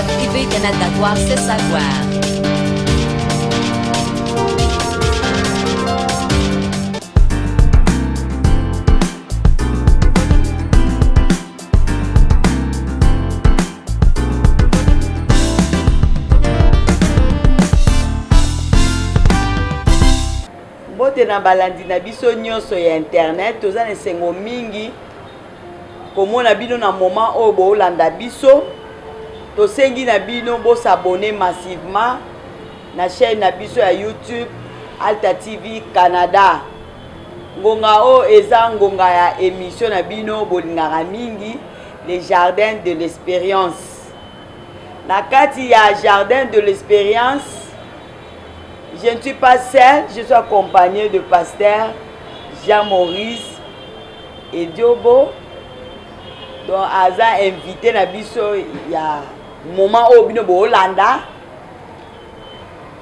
Secteur privé Canada doit se savoir. Mbote na balandi na biso nyonso ya internet, toza na esengo mingi komona bino na moment oyo boolanda biso. Tosengi na bino bosabone massivement na chaîne na biso ya YouTube Alta TV Canada. Ngonga oyo eza ngonga ya emission na bino bolingaka mingi, le jardin de l'experience. Na kati ya jardin de l'experience, je ne suis pas seul, je suis accompagné de pasteur Jean-Maurice Ediobo. Donc aza invité na biso ya moment oyo bino boolanda.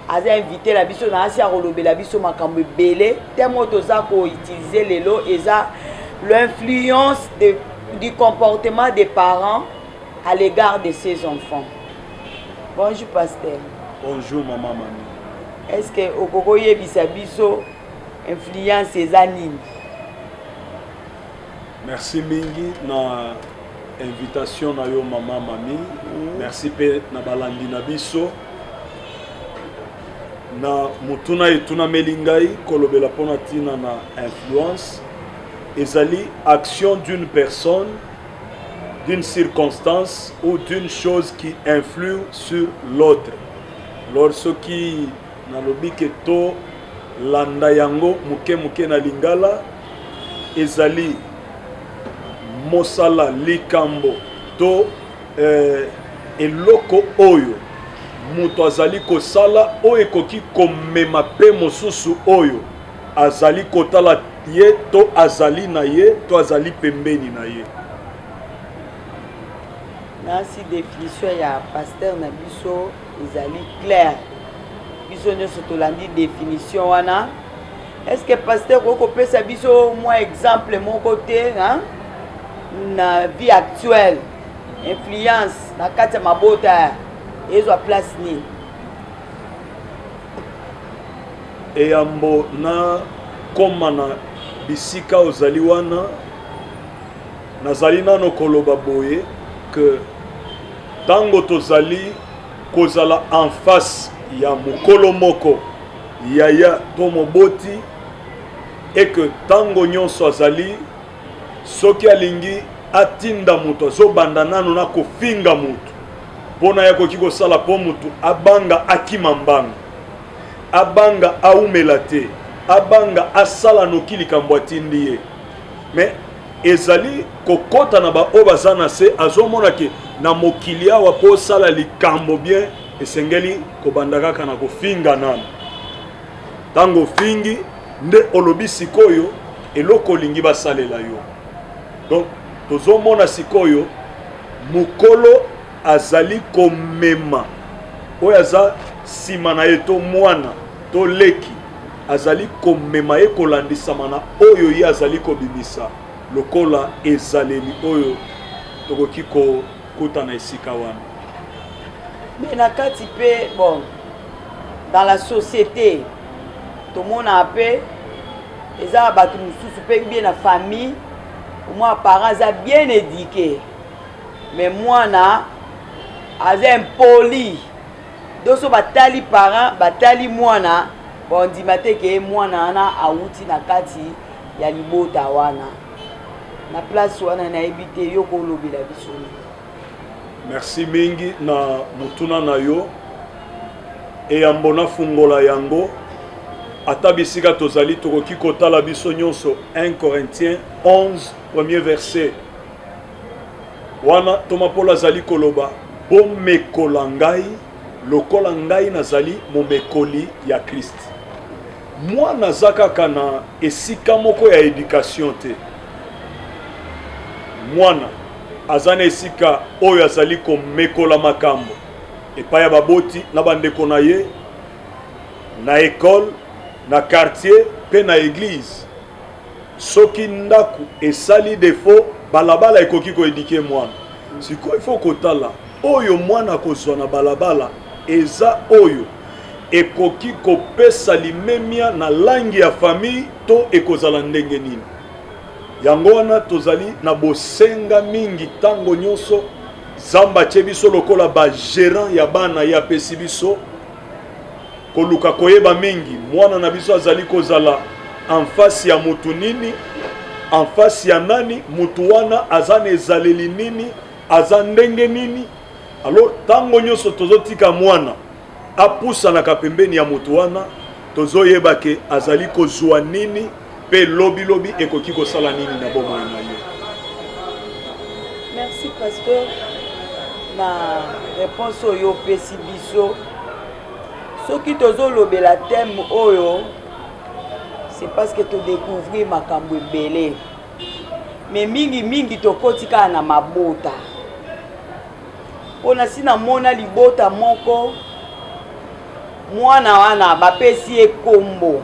Aza invité na biso na asi akolobela biso makambo ebele. Thème oyo toza ko-utiliser lelo eza l'influence du comportement des parents à l'égard de ses enfants. Bonjour pasteur. Bonjour maman Mami. Est-ce que okoki oyebisa biso influence eza nini? Merci mingi na invitation na yo maman Mami. Merci pe na balandi na biso. Na motuna etunameli ngai kolobela mpona ntina na influence ezali action d'une personne, d'une circonstance ou d'une chose qui influe sur l'autre. Lors soki nalobi ke to landa yango moke moke na lingala, ezali mosala, likambo to eloko oyo moto azali kosala oyo ekoki komema pe mosusu oyo azali kotala ye to azali na ye to azali pembeni na ye. Nasi définition ya pasteur na biso ezali claire, biso nyonso tolandi définition wana. Est-ce que pasteur okoki kopesa biso mwa exemple moko te, hein? Na vie actuelle, influence na kati ya mabota ezwa place nini? Eyambo na koma na bisika ozali wana, nazali nano koloba boye que tango tozali kozala en face ya mokolo moko, yaya to moboti, et que tango nyonso azali soki alingi atinda moto azobanda nano na kofinga moto mpona ye akoki kosala mpo moto abanga akima mbango, abanga aumela te, abanga asala noki likambo atindi ye. Mais ezali kokota na baoyo baza na se, azomona ke na mokili awa mpo osala likambo bien esengeli kobanda kaka na kofinga nano. Ntango ofingi nde olobi sikoyo eloko olingi basalela yo. Donc tozomona sikoyo mokolo azali komema oyo aza nsima na ye to mwana to leki, azali komema ye kolandisama na oyo ye azali kobimisa lokola ezaleli oyo tokoki kokutana esika wana. Mais na kati pe, bon, dans la société tomonaka pe eza na bato mosusu pe bien na famille, mwa parent aza bien éduqué mais mwana aza impoli. Donc so batali parent, batali mwana, bandima te ke mwana wana awuti na kati ya libota wana. Na place wana nayebi te yo kolobela biso nini. Merci mingi na motuna na yo. Eyambo nafungola yango, ata bisika tozali tokoki kotala biso nyonso 1 Corinthiens 11 premier verset. Wana ntoma Paul azali koloba, bomekola ngai lokola ngai nazali momekoli ya Christ. Mwana aza kaka na esika moko ya education te. Mwana aza na esika oyo azali komekola makambo epai ya baboti na bandeko na ye, na ekole, na quartier pe na eglise. Soki ndako esali défaut, balabala ekoki koedike mwana. Sikoyo il faut kotala. oyo mwana akozwa na balabala eza oyo ekoki kopesa limemia na langi ya famille to ekozala ndenge nini. Yango wana tozali na bosenga mingi ntango nyonso Nzambe atie biso lokola ba gerant ya bana ye apesi biso koluka koyeba mingi mwana na biso azali kozala en face ya mutu nini, en face ya nani, mutu wana aza na ezaleli nini, aza ndenge nini. Alors ntango nyonso tozotika mwana apusanaka pembeni ya moto wana, tozoyeba ke azali kozwa nini mpe lobilobi ekoki kosala nini na bomoi na ye. Merci pasteur na réponse oyo opesi biso. Soki tozolobela thème oyo, c'est parce que todécouvrir makambo ebele, mais mingi mingi tokoti kaka na mabota. Mpo nasi namona libota moko, mwana wana bapesi ye kombo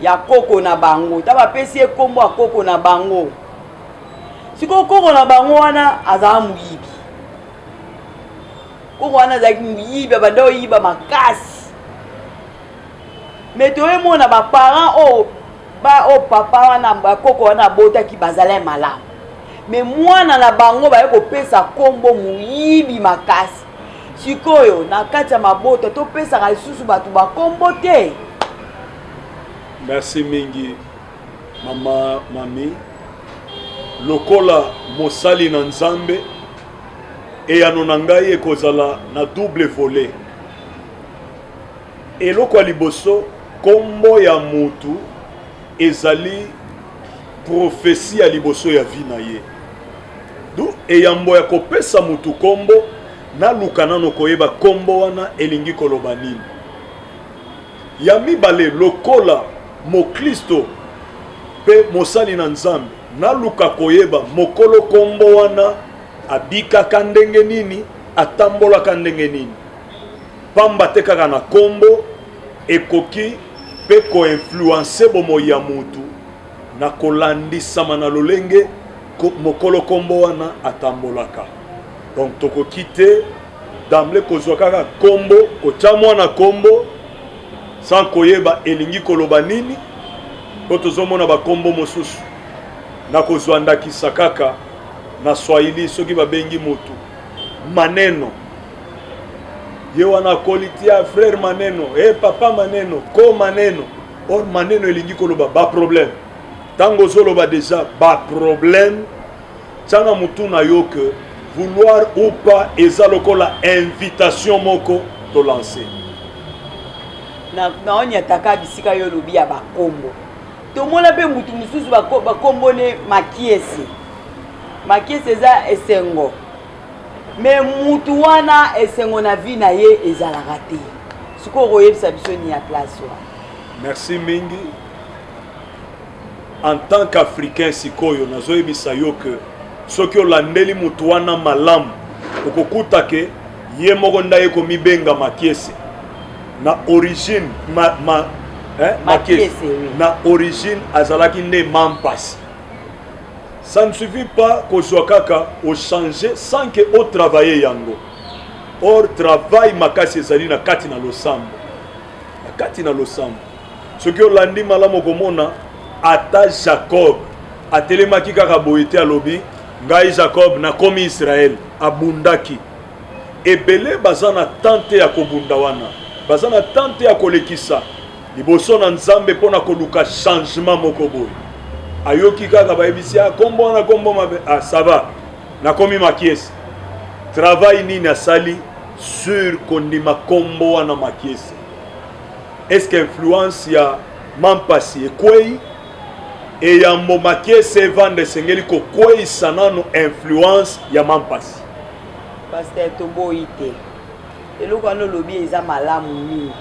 ya koko na bango, ta bapesi ye kombo ya koko na bango. Sikoyo koko na bango wana azala moyibi. Koko wana azalaki moyibi, abanda oyiba makasi. Mais toyemona baparent oyo ba oyo papa wana bakoko wana abotaki bazalaki malamu, mais mwana na bango baye kopesa kombo moyibi makasi. Sikoyo na kati ya mabota topesaka lisusu bato bakombo te. Merci mingi mama mami. Lokola mosali na Nzambe, eyano na ngai ekozala na double volet. Eloko ya liboso, kombo ya mutu ezali prophetie ya liboso ya vie na ye. Du eyambo ya kopesa mutu kombo, naluka nano koyeba kombo wana elingi koloba nini. Ya mibale, lokola moklisto pe mosali na Nzambe, naluka koyeba mokolo kombo wana abikaka ndenge nini, atambolaka ndenge nini. Pamba te kaka na kombo ekoki pe ko influencer bomoi ya mutu na kolandisama na lolenge mokolo kombo wana atambolaka. Donc tokoki te d'emblée kozwa kaka kombo, kotia mwana kombo sans koyeba elingi koloba nini, po tozomona bakombo mosusu. Na kozwa ndakisa kaka na Swahili, soki babengi mutu Maneno, ye wana akoli tia frère Maneno, hey, papa Maneno, ko Maneno. Or maneno elingi koloba ba problème. Tango ozoloba déjà ba problème, tia na mutu na yo que vouloir ou pas eza lokola invitation moko to lancer. Na naonyataka bisika yo olobi ya bakombo, tomona mpe mutu mosusu bakombo ne Makiese. Makiese eza esengo, mais mutu wana esengo na vie na ye ezalaka te. Sikoyo okoyebisa biso nini ya place wana? Merci mingi. En tant qu'Africain, sikoyo nazoyebisa yo que soki olandeli mutu wana malamu, okokuta ke ye moko nde aye komibenga Makiese na origine ma, ma, eh, Makiese, oui. Na origine azalaki nde Mampasi. Ça ne suffit pas kozwa kaka ochanger sans que otravailler yango. Or travail makasi ezali na kati na losambo. Na kati na losambo. Soki olandi malamu okomona ata Jacob atelemaki kaka boye te, alobi ngai Jacob nakomi Israël, abundaki. Ebele baza na temps te ya kobunda wana, baza na temps te ya kolekisa liboso na Nzambe mpo na koluka changement moko boye. Ayoki kaka bayebisi ah, kombo wana kombo mabe, ah, ça va, nakomi Makiese. Travail nini asali sur kondima kombo wana Makiese? Est-ce que influence ya Mampasi ekwei? Eyambo Makiese evanda esengeli kokweisa nano influence ya Mampasi. Pasteur, toboyi te, eloko wana olobi eza malamu mingi,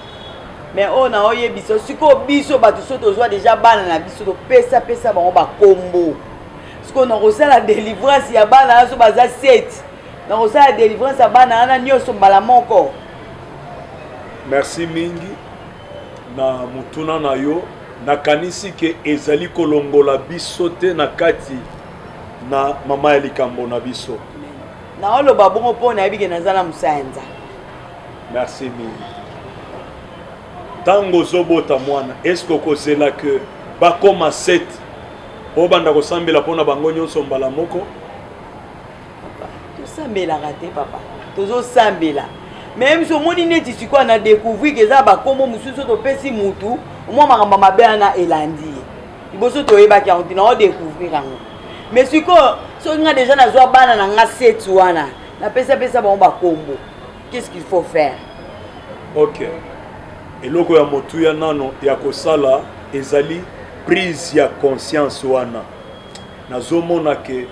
mais oyo na oyebisa sikoyo biso bato so tozwa deja bana na biso, topesa pesa bango bakombo. Sikoyo nakosala délivrance ya bana wana so baza 7, nakosala délivrance ya bana wana nyonso mbala moko? Merci mingi na motuna na yo. Nakanisi ke ezali kolongola biso te na kati na mama ya likambo na biso. Naoloba bongo mpo nayebi ke naza na mosala ya Nzambe. Merci mingi. Ntango ozobota mwana, est-ce okozela ke bakoma 7 mpo obanda kosambela mpo na bango nyonso mbala moko? Tosambelaka te papa, tozosambela me biso omoni neti sikoyo na découvrir ke eza bakombo mosusu topesi mutu omwa makambo mabe wana elandi ye. Liboso toyebaki yango te, nao découvrir yango mais sikoyo soki nga deja nazwa bana na nga 7 wana, napesapesa bango bakombo, qu'est-ce qu'il faut faire? Ok, eloko ya motuya nano ya kosala ezali prise ya conscience. Wana nazomona ke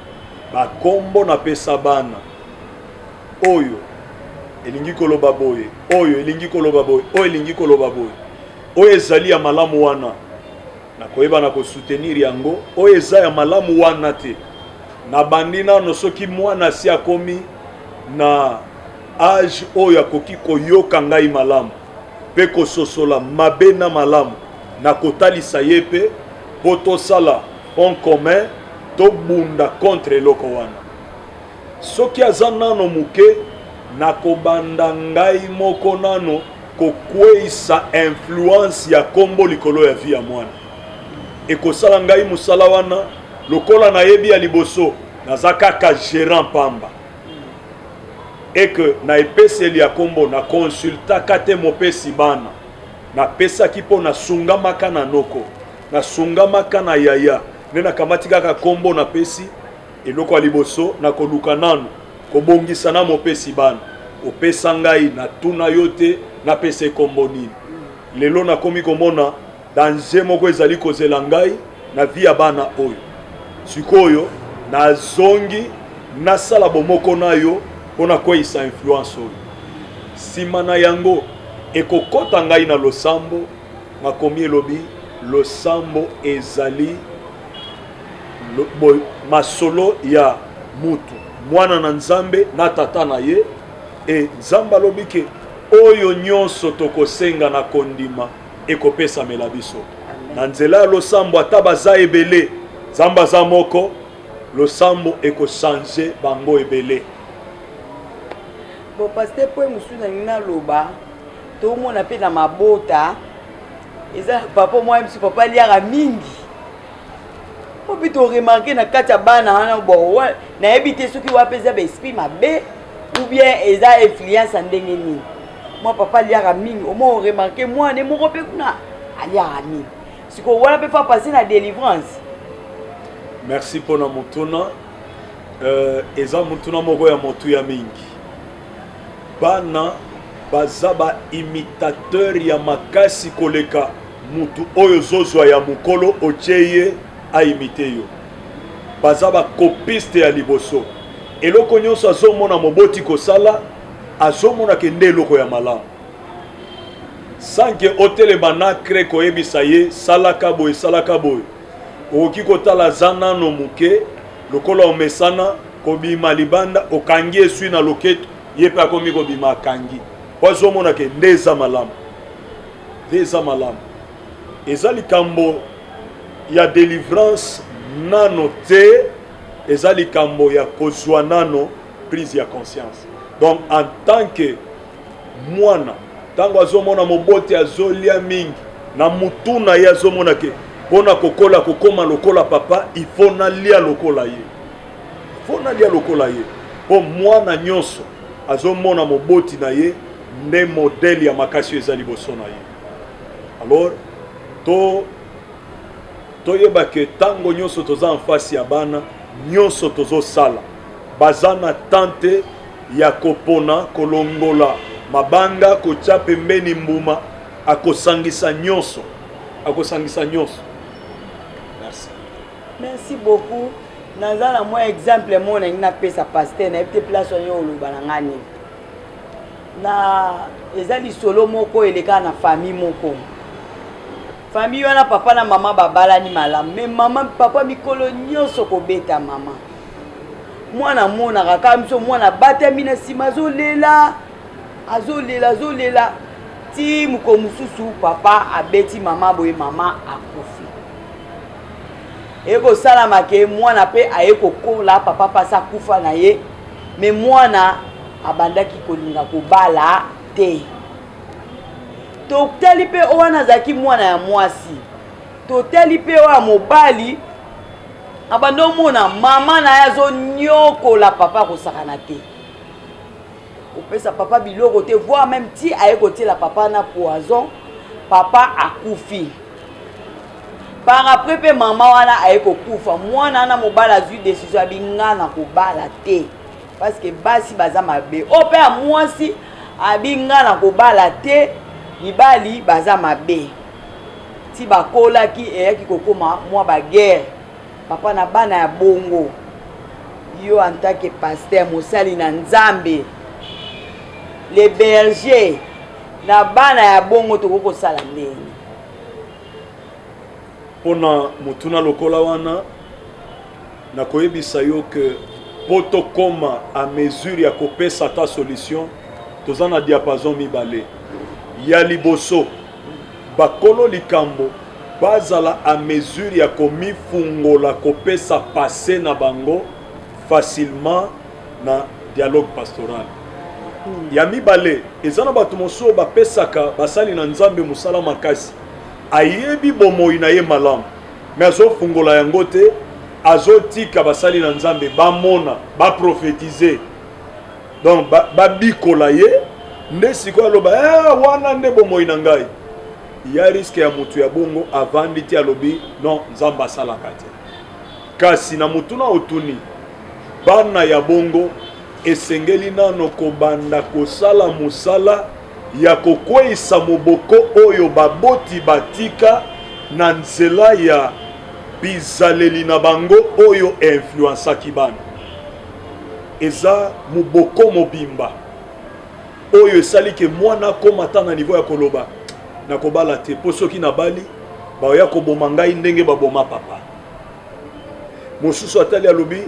bakombo napesa bana oyo elingi koloba boye, oyo elingi koloba boye, oyo elingi koloba boye, oyo ezali ya malamu wana nakoyeba na kosoutenir yango, oyo eza ya malamu wana te. Nabandi nano soki mwana si akomi na age oyo akoki koyoka ngai malamu mpe kososola mabe na malamu, nakotalisa ye mpe mpo tosala front commun, tobunda contre eloko wana. Soki aza nano moke, nakobanda ngai moko nano kokweyisa influence ya kombo likolo ya vie ya mwana. Ekosala ngai mosala wana lokola nayebi ya liboso naza kaka gérant pamba eke na epeseli ya kombo na consultaka te mopesi bana. Napesaki mpo nasungamaka na noko, nasungamaka na yaya, nde nakamati kaka kombo napesi. Eloko ya liboso nakoluka nano kobongisa na mopesi bana. Opesa ngai, natuna yo te napesa ekombo nini. Lelo nakomi komona danger moko ezali kozela ngai na vie ya bana oyo. Sikoyo nazongi nasala bomoko na yo mpo nakweyisa influence oyo. Nsima na yango ekokɔta ngai na losambo. Makomi elobi losambo ezali masolo ya mutu mwana na Nzambe na tata na ye. E Nzambe alobi ke oyo nyonso tokosenga na kondima ekopesamela biso na nzela ya losambo. Ata baza ebele, Nzambe aza moko. Losambo ekochange bango ebele. Bon pasteur, po mosusu nalingi naloba, tomona mpe na mabota eza papa mwa biso, papa aliaka mingi, po mpe toremarquer na kati ya bana wana. Bon, nayebi te soki wapi eza baesprit mabe ou bien eza influence ya ndenge nini. Mwa papa aliaka mingi, omoi oremarquer mwana moko mpe kuna aliaka mingi. Sikoyo wana mpe faut passer na délivrance. Merci mpona motuna. Eza motuna moko ya motuya mingi. Bana baza baimitateur ya makasi koleka mutu oyo ozozwa ya mokolo otie ye aimite yo. Baza bakopiste ya liboso. Eloko nyonso azomona moboti kosala, azomona ke nde eloko ya malamu, sans ke otelema na cre koyebisa ye salaka boye, salaka boye. Okoki kotala aza nano moke, lokola omesana kobima libanda okangi eswi na loketo, ye mpe akomi kobima akangi, po azomona ke nde eza malamu, nde eza malamu. Eza likambo ya délivrance nano te, eza likambo ya kozwa nano prise ya conscience. Donc en tant que mwana, ntango azomona moboti azolia mingi, na mutu na ye azomona ke mpona kokola kokóma lokola papa, il faut nalia lokola ye, faut nalia lokola ye. Mpo mwana nyonso azomona moboti na ye nde modèle ya makasi oyo eza liboso na ye. Alors to toyeba ke ntango nyonso toza en face ya bana, nyonso tozosala, baza na tante ya kopona kolongola mabanga kotia pembeni mbuma. Akosangisa nyonso, akosangisa nyonso. Merci. Merci beaucoup. Naza na mwa exemple moko nalingi napesa pasteur. Nayebi te place wana oloba na nga nini. Na eza lisolo moko eleka na famille moko. Famille wana, papa na mama babalani malamu, mais mama, papa mikolo nyonso kobeta mama. Mwana amonaka kaka miso, mwana abatami na nsima, azolela, azolela, azolela, ti mokolo mosusu papa abeti mama boye, mama akufi. Ekosalama ke mwana mpe aye kokola, papa mpasi akufa na ye. Mais mwana abandaki kolinga kobala te. Totali mpe oyo wana azalaki mwana ya mwasi, totali mpe oyo ya mobali abandi omona mama na ye azonyokola papa kosakana te, kopesa papa biloko te, voire même ti aye kotiela papa na poison, papa akufi. Par après mpe mama wana aye kokufa, mwana wana mobali azwi décision abi nga na kobala te parce que basi baza mabe. Oyo mpe ya mwasi abi nga na kobala te, mibali baza mabe. Ti bakolaki, eyaki kokóma mwa baguerre papa na bana ya bongo. Yo en tant que pasteur, mosali na Nzambe, le berger, na bana ya bongo tokoki kosala ndenge? Mpona motuna lokola wana, nakoyebisa yo ke mpo tokóma à mesure ya kopesa ata solution, toza na diapason mibale. Ya liboso, bakolo likambo bazala à mesure ya komifungola, kopesa passé na bango facilement na dialogue pastoral. Ya mibale, eza na bato mosusu oyo bapesaka basali na Nzambe mosala makasi, ayebi bomoi na ye malamu, me azofungola yango te, azotika basali na Nzambe bamona, baprophétise, donc babikola ye nde sikoyo aloba eh, wana nde bomoi na ngai. Ya risque ya motu ya bongo avandi ti alobi non, Nzambe asalaka te. Kasi na motuna otuni, bana ya bongo esengeli nano kobanda kosala mosala ya kokweyisa moboko oyo baboti batika na nzela ya bizaleli na bango oyo influençaki bana. Eza moboko mobimba oyo esali ke mwana akóma ata na niveau ya koloba nakobala te, mpo soki nabali baoya koboma ngai ndenge baboma papa. Mosusu atali, alobi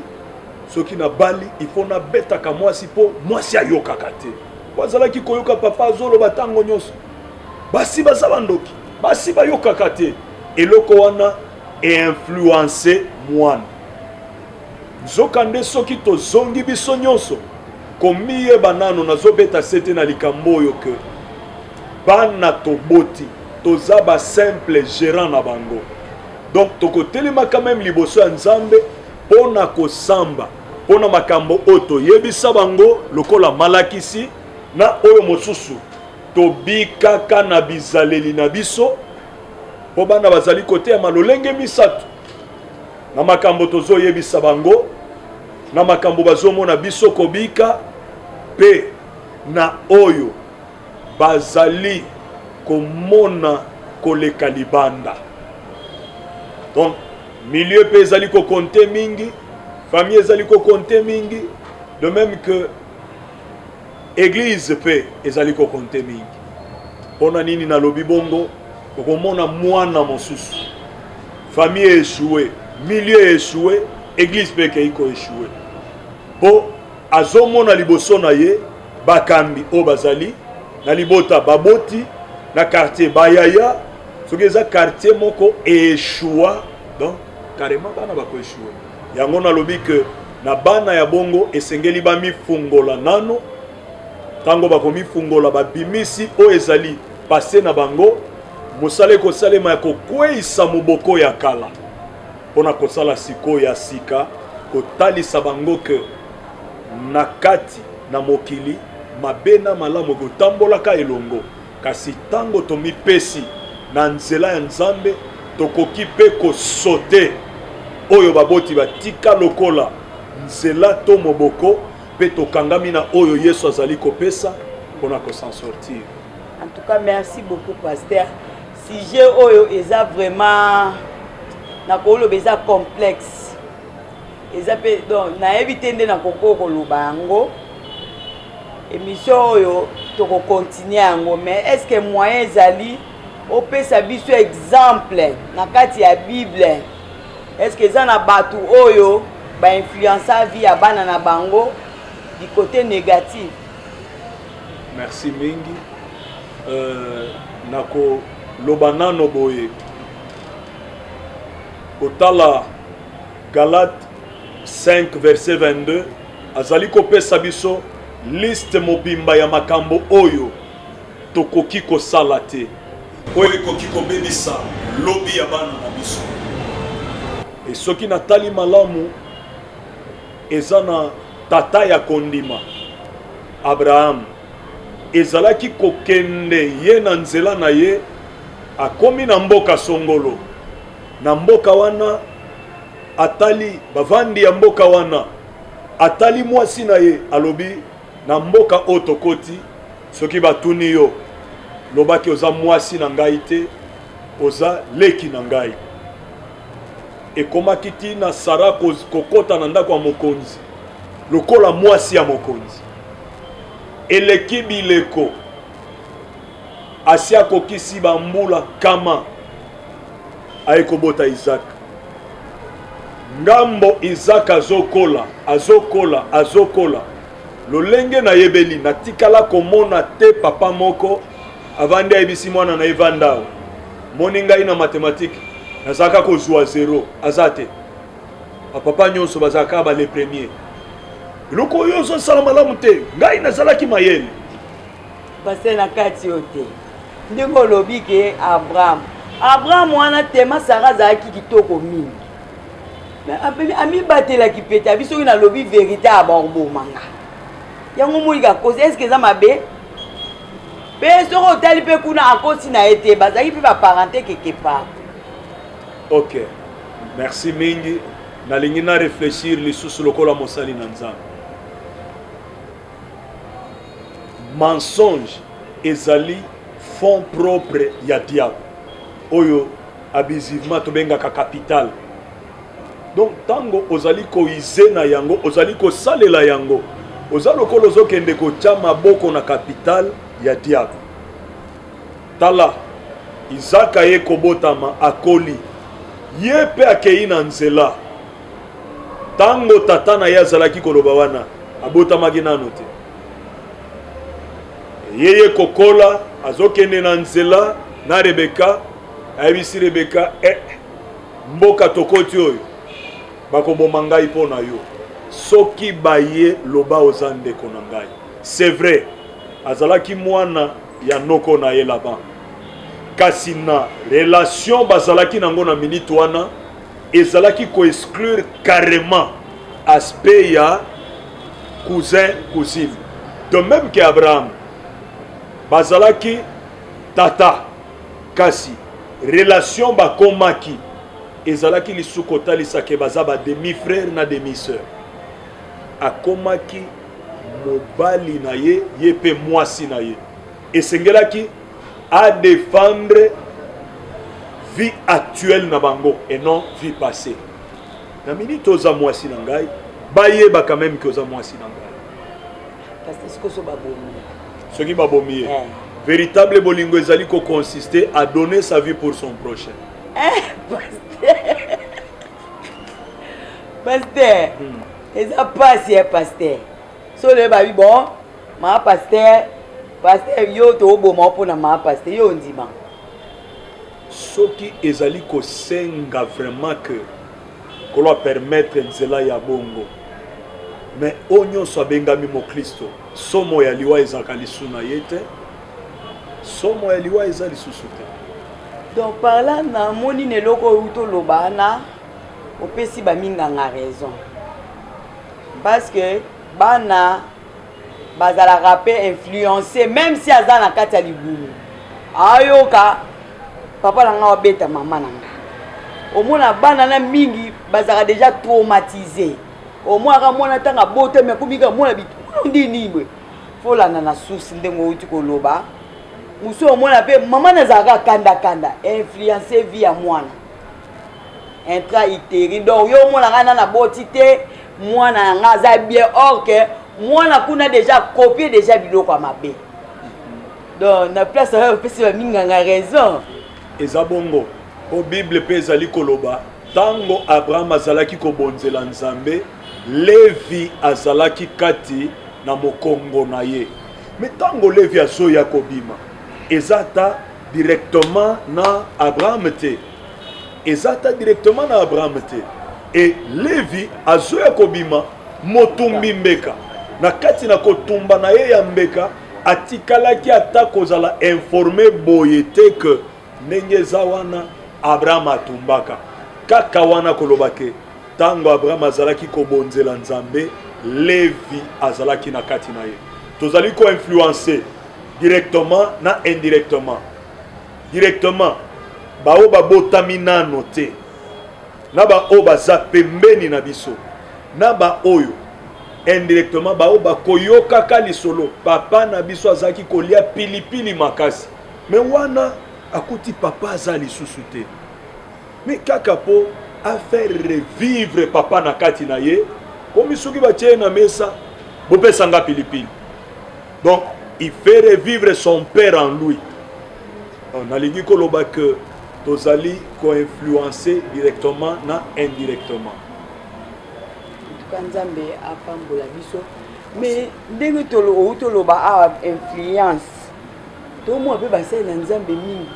soki nabali, il faut nabetaka mwasi mpo mwasi ayokaka te, po azalaki koyoka papa azoloba ntango nyonso basi baza bandoki, basi bayokaka te. Eloko wana einfluence mwana. Nzokande soki tozongi biso nyonso komiyeba nano, nazobeta sete na likambo oyo ke bana toboti, toza basimple gérant na bango. Donc tokotelemaka même liboso ya Nzambe mpo na kosamba mpo na makambo oyo toyebisa bango lokola malakisi na oyo mosusu tobikaka na bizaleli na biso, mpo bana bazali koteyama lolenge misato: na makambo tozoyebisa bango, na makambo bazomona biso kobika, mpe na oyo bazali komona koleka libanda. Donc milieu mpe ezali kocompter mingi, famille ezali kocompter mingi, de même que église mpe ezali kocompter mingi. Mpona nini nalobi bongo? Okomona mwana mosusu, famille échoué, milieu échoué, église mpe ekei koéchouer, mpo azomona liboso na ye bakambi oyo bazali na libota, baboti na quartier, bayaya. Soki eza quartier moko échoua, donc carrément bana bakoéchouer. Yango nalobi ke na bana ya bongo esengeli bamifungola nano. Ntango bakomifungola, babimisi oyo ezali passé na bango, mosala ekosalema ya kokweyisa moboko ya kala mpona kosala sikoyo ya sika, kotalisa bango ke na kati na mokili mabe na malamu ekotambolaka elongo, kasi ntango tomipesi na nzela ya Nzambe, tokoki mpe kosauter oyo baboti batika lokola nzela to moboko, mpe tokangami na oyo Yesu azali kopesa mpona kos'en sortir. En tout cas, merci beaucoup, pasteur. Sujet oyo eza vraiment, nakoloba, eza complexe, eza mpe donc nayebi te nde nakoki koloba yango. Émission oyo tokocontinuer yango, mais est ce que moyen ezali opesa biso exemple na kati ya Bible? Est ce que eza na bato oyo bainfluença vie ya bana na bango du côté négatif? Merci mingi. Nakoloba nano boye, kotala Galate 5 verset 22. Azali kopesa biso liste mobimba ya makambo oyo tokoki kosala te, oyo ekoki kobebisa lobi ya bana na biso. E soki natali malamu, eza na tata ya kondima Abraham, ezalaki kokende ye na nzela na ye, akomi na mboka songolo. Na mboka wana atali bavandi ya mboka wana, atali mwasi na ye, alobi na mboka oyo tokoti, soki batuni yo, lobaki oza mwasi na ngai te, oza leki na ngai. Ekomaki ti na Sara kokota na ndako ya mokonzi lokola mwasi ya mokonzi. Eleki bileko, asi akokisi bambula kama, aye kobota Isaac. Ngambo Isaac azokola, azokola, azokola. Lolenge nayebeli, natikala komona te papa moko avandi ayebisi mwana na ye vanda awa, moni ngai na mathématique nazalaka kozwa zero, aza te. Bapapa nyonso bazalaka ba les premiers. Eloko oyo ozosala malamu te, ngai nazalaki mayele. Pasteur na kati yo te ndenge olobi ke Abraham, Abraham wana tema Sara azalaki kitoko mingi, mais amibatelaki pete abi soki nalobi verite ya bakoboma nga. Yango omoni kakosi, est ce que eza mabe? Mpe soki otali mpe kuna akosi na ye te, bazalaki mpe baparente quelque part. Ok, merci mingi. Nalingi na réfléchir lisusu lokola mosali na Nzambe. Mensonge ezali fond propre ya diable oyo abusivement tobengaka capital. Donc ntango ozali koize na yango, ozali kosalela yango, oza lokola ozokende kotya maboko na capital ya diable. Tala, Izaka ye kobotama, akoli, ye mpe akei na nzela. Ntango tata na ye azalaki koloba wana, abotamaki nano te. Ye ye kokola, azokende na nzela na Rebeka, ayebisi Rebeka, eh, mboka tokoti oyo bakoboma ngai mpo na yo, soki baye loba oza ndeko na ngai. C'est vrai, azalaki mwana ya noko na ye Laban, kasi na relation bazalaki nango na minute wana ezalaki ko exclure carrément aspect ya cousin cousine. De même que Abraham bazalaki tata, kasi relation bakomaki ezalaki lisusu kotalisa ke baza ba demi frère na demi sœur. Akomaki mobali na ye, ye pe mwasi na ye. Esengelaki a défendre vie actuelle na bango et non vie passée. Na minute oza mwasi na ngai, bayeba quand même que oza mwasi na ngai. Parce que soki babomi, soki babomi ye, véritable bolingo ezali ko consister à donner sa vie pour son prochain. Eh, pasteur. Pasteur. Eza pasi ya pasteur. So le babi bon, ma pasteur, pasteur yo to boma pona ma pasteur yo ndima. Soki ezali kosenga vraiment que kolo permettre nzela ya bongo, mais oyo nyonso abengami mokristo, somo ya liwa ezalaka lisusu na ye te, somo ya liwa eza lisusu te. Donc par là namoni na eloko oyo toloba na opesi baminganga raison, parce que bana bazalaka mpe influencé même si aza na kati ya libumu, ayoka papa na nga abeta mama na nga. Omona bana na mingi bazalaka déjà traumatisé. Omonaka mwana ntango abotami akomi kaka mwana bitu ndini boye, folanda na susi ndenge outi koloba. Mosusu omona mpe mama nazalaka kandakanda, influence vie ya mwana intra utérine. Donc yo omonaka nana aboti te, mwana na nga aza bien, or que mwana kuna déjà copie déjà biloko ya mabe. Donc na place oyo opesi baminganga raison. Eza bongo po Bible mpe ezali koloba ntango Abraham azalaki kobonzela Nzambe, Levi azalaki kati na mokongo na ye. Mais ntango Levi azoya kobima, eza ata directement na Abraham te, eza ata directement na Abraham te. Et Levi azoya kobima Motumbi mbeka. Na kati na kotumba na ye ya mbeka, atikalaki ata kozala informe boye te que ndenge eza wana Abraham atumbaka. Kaka wana koloba ke ntango Abraham azalaki kobonzela Nzambe, Levi azalaki na kati na ye. Tozali ko influencer directement na indirectement. Directement baoyo babotami nano te na baoyo baza pembeni na biso na baoyo indirectement baoyo bakoyokaka lisolo papa na biso azalaki kolia pilipili makasi me wana akuti papa aza lisusu te me kaka mpo afaire revivre papa na kati na ye komi soki batie ye na mesa bopesa nga pilipili. Donc il fait revivre son père en lui. Nalingi koloba que tozali ko-influencer directement na indirectement. En tout cas Nzambe apambola biso. Mais ndenge outi oloba awa influence, tomona mpe basali na Nzambe mingi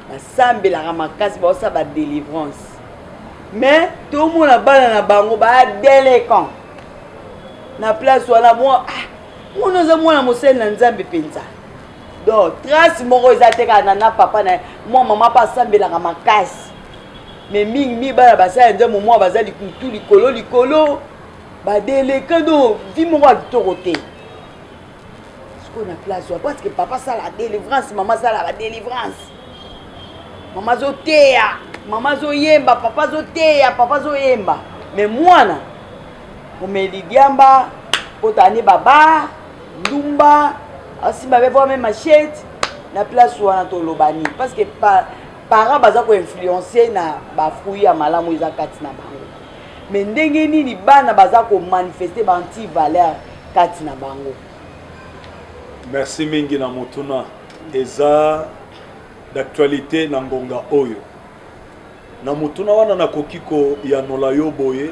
basambelaka makasi, baosala ba délivrance, mais tomona bana na bango ba délinquant na place wana. Mwa ah, mwana oza mwana mosali na Nzambe mpenza, donc trace moko eza te kaka na papa na ye. Mwa mama mpe asambelaka makasi, mais mingi mingi bana basala ya Nzambe mwa baza likutu likolo likolo, badélinquant, donc vie moko ya kitoko te. Sikoyo na place wana, parce que papa asala délivrance, mama asala badélivrance, mama azoteya, mama azoyemba, papa azoteya, papa azoyemba, mais mwana omeli diamba, kota ne baba ndumba, asimba be voa même machette na place wana. Toloba nini? Parce que parent baza koinfluencer na bafruit ya malamu eza kati na bango, mais ndenge nini bana baza komanifester baanti valeur kati na bango? Merci mingi na motuna. Eza d'actualité na ngonga oyo. Na motuna wana, nakoki koyanola yo boye: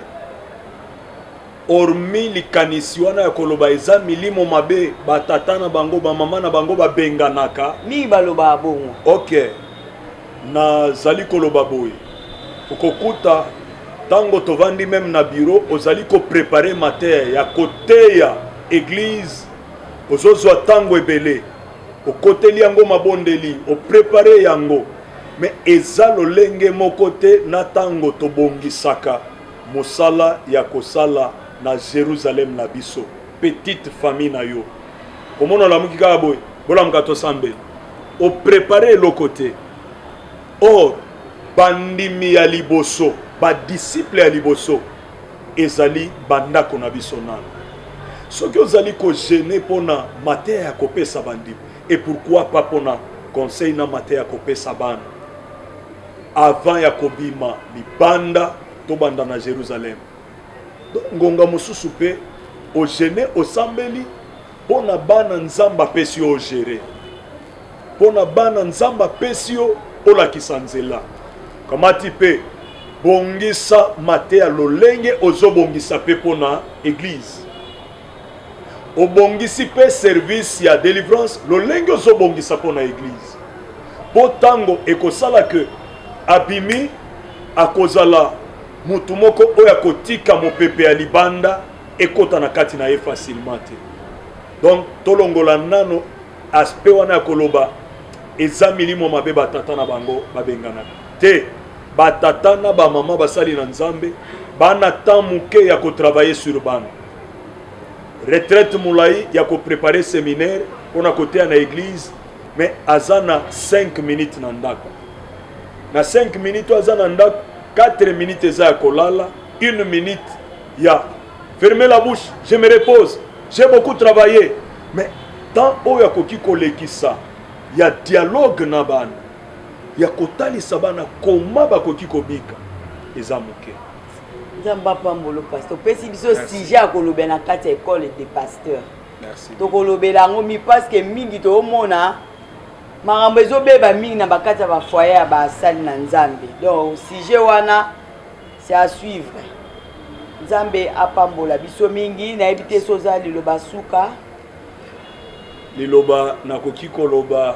hormis likanisi wana ya koloba eza milimo mabe, batata na bango, bamama na bango babenganaka. Mingi balobaka bongo. Ok, nazali koloba boye: okokuta ntango tovandi même na bureau, ozali koprépare mateya ya koteya église, ozozwa ntango ebele, okoteli yango mabondeli, oprépare yango, mais eza lolenge moko te na ntango tobongisaka mosala ya kosala na Jérusalem na biso, petite famille na yo. Komona olamuki kaka boye, bolamuka tosambela, oprépare eloko te. Or bandimi ya liboso, badisciple ya liboso, ezali bandako na biso nano. Soki ozali kojeûner mpona mateya ya kopesa bandimi, et pourquoi pas mpona conseil na mateya ya kopesa bana avant ya kobima libanda? Tobanda na Jérusalem. Donc ngonga mosusu mpe ojeûner, osambeli mpo na bana Nzambe apesi yo ogérer, mpo na bana Nzambe apesi yo olakisa nzela. Kamati mpe bongisa mateya lolenge ozobongisa mpe mpo na église, obongisi mpe service ya délivrance lolenge ozobongisa mpo na église, mpo ntango ekosala ke abimi, akozala mutu moko oyo akotika mopepe ya libanda ekɔta na kati na ye facilement te. Donc tolongola nano aspect wana ya koloba eza milimo mabe, batata na bango babenganaka te. Batata na bamama basali na Nzambe bana temps moke ya kotravailler sur bana, retraite molai ya koprépare séminaire mpona koteya na église, mais aza na 5 minutes na ndako. Na 5 minutes oyo aza na ndako, 4 minutes eza ya kolala, 1 minute ya fermer la bouche, je me repose, j'ai beaucoup travaillé. Mais temps oyo akoki kolekisa ya dialogue na bana, ya kotalisa bana koma bakoki kobika, eza moke. Nzambe apambolo, pasteur. Opesi biso sujet ya kolobela na kati ya école de pasteur. Merci. Tokolobela yango mi, parce que mingi toomona makambo ezobeba mingi na bakati ya bafoyer ya basali na Nzambe. Donc sujet wana, c'est à suivre. Nzambe apambola biso mingi. Nayebi te so oza liloba suka. Liloba nakoki koloba,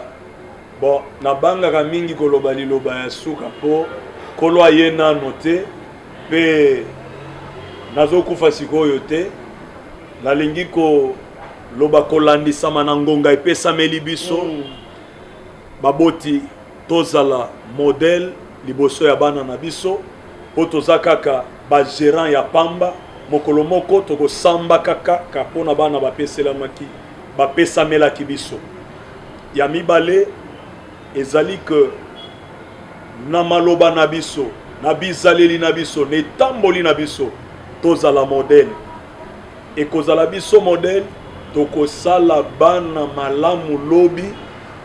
bon, nabangaka mingi koloba liloba ya suka mpo Nkolo aye nano te mpe nazokufa sikoyo te. Nalingi koloba kolandisama na ngonga epesameli biso. Baboti tozala modèle liboso ya bana na biso mpo toza kaka ba gerant ya pamba. Mokolo moko tokosamba kaka ka mpo na bana bapeselamaki bapesamelaki biso. Ya mibale ezali que na maloba na biso, na bizaleli na biso, na etamboli na biso, tozala modèle. Ekozala biso modèle, tokosala bana malamu lobi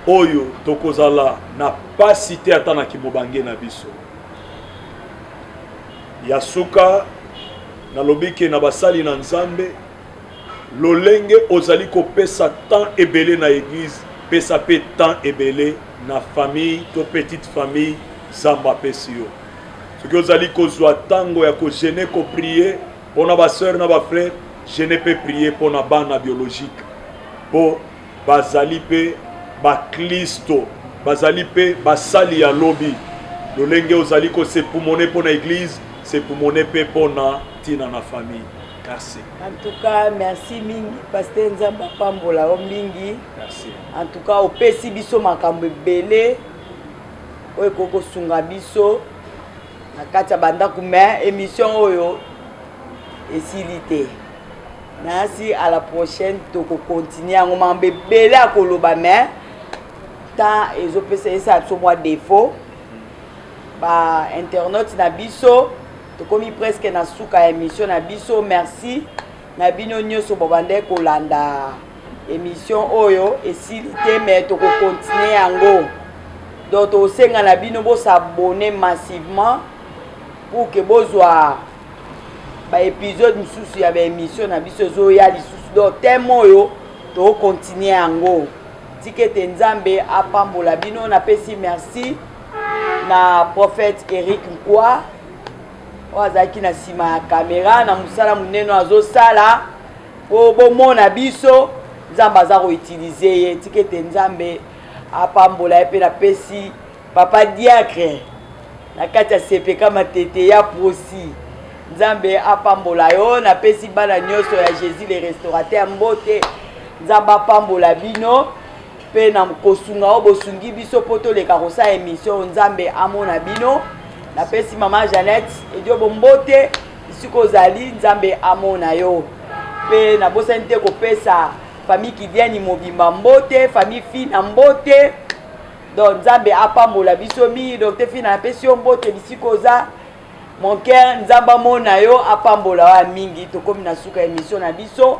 oyo tokozala na pasi te ata na kimobange na biso. Ya suka, nalobi ke na basali na Nzambe, lolenge ozali kopesa temps ebele na eglise, pesa pe temps ebele na famille to petite famille Nzambe apesi yo. Soki ozali kozwa tango ya ko jeûner, ko prier pona ba sœurs na ba frères, jeûner pe prier pona bana biologique po bazali pe ba klisto, bazali pe basali ya lobi. Lolenge ozali ko se poumoner pona eglise, se poumoner pe pona tina na famille. Merci. En tout cas, merci mingi pasteur, Nzambe apambola yo mingi. Merci. En tout cas, opesi biso makambo ebele oyo ekoki kosunga biso na kati ya bandako, mais émission oyo esili te. Nasi à la prochaine tokocontinue yango, makambo ebele ya koloba, mais temps ezopesa esala biso mwa défaut. Ba internaute na biso, tokomi presque na suka ya émission na biso. Merci na bino nyonso bobandaki kolanda émission oyo. Esili te, mais tokocontinue yango. Donc tokosenga na bino bos'abonner massivement pour que bozwa baépisode mosusu ya baémission na biso ezoya lisusu. Donc thème oyo tokocontinue yango. Tika ete Nzambe apambola bino. Napesi merci na prophète Eric Nkwa oyo azalaki na nsima ya kamera na mosala monene oyo azosala po bomona biso. Nzambe aza koutiliser ye. Tika ete Nzambe apambola ye. Mpe napesi papa diacre na kati ya CPK Matete ya Prosi, Nzambe apambola yo. Napesi bana nyonso ya Jésus le Restaurateur mbote. Nzambe apambola bino mpe na kosunga oyo bosungi biso mpo toleka kosala émission. Nzambe amona bino. Napesi mama Jeannette Ediobo mbote esika ozali, Nzambe amona yo. Mpe nabosani te kopesa famille Kidiani mobimba mbote, famille Fina mbote. Donc Nzambe apambola biso mingi. Docteur Fina, napesi yo mbote bisika oza, mon cœur. Nzambe amona yo, apambola yo mingi. Tokomi na suka émission na biso.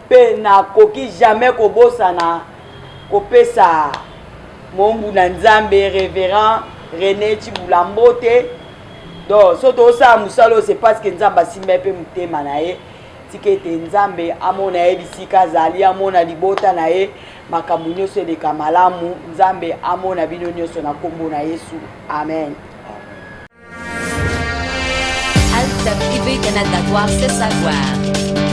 Mpe nakoki jamais kobosana kopesa mombu na Nzambe révérend René Chibula mbote. Donc so tozosala mosala oyo, c'est parce que Nzambe asimba ye mpe motema na ye. Tika ete Nzambe amona ye bisika azali, amona libota na ye, makambo nyonso eleka malamu. Nzambe amona bino nyonso na nkombo na Yesu, amen. Alta TV Canada, voir, c'est savoir.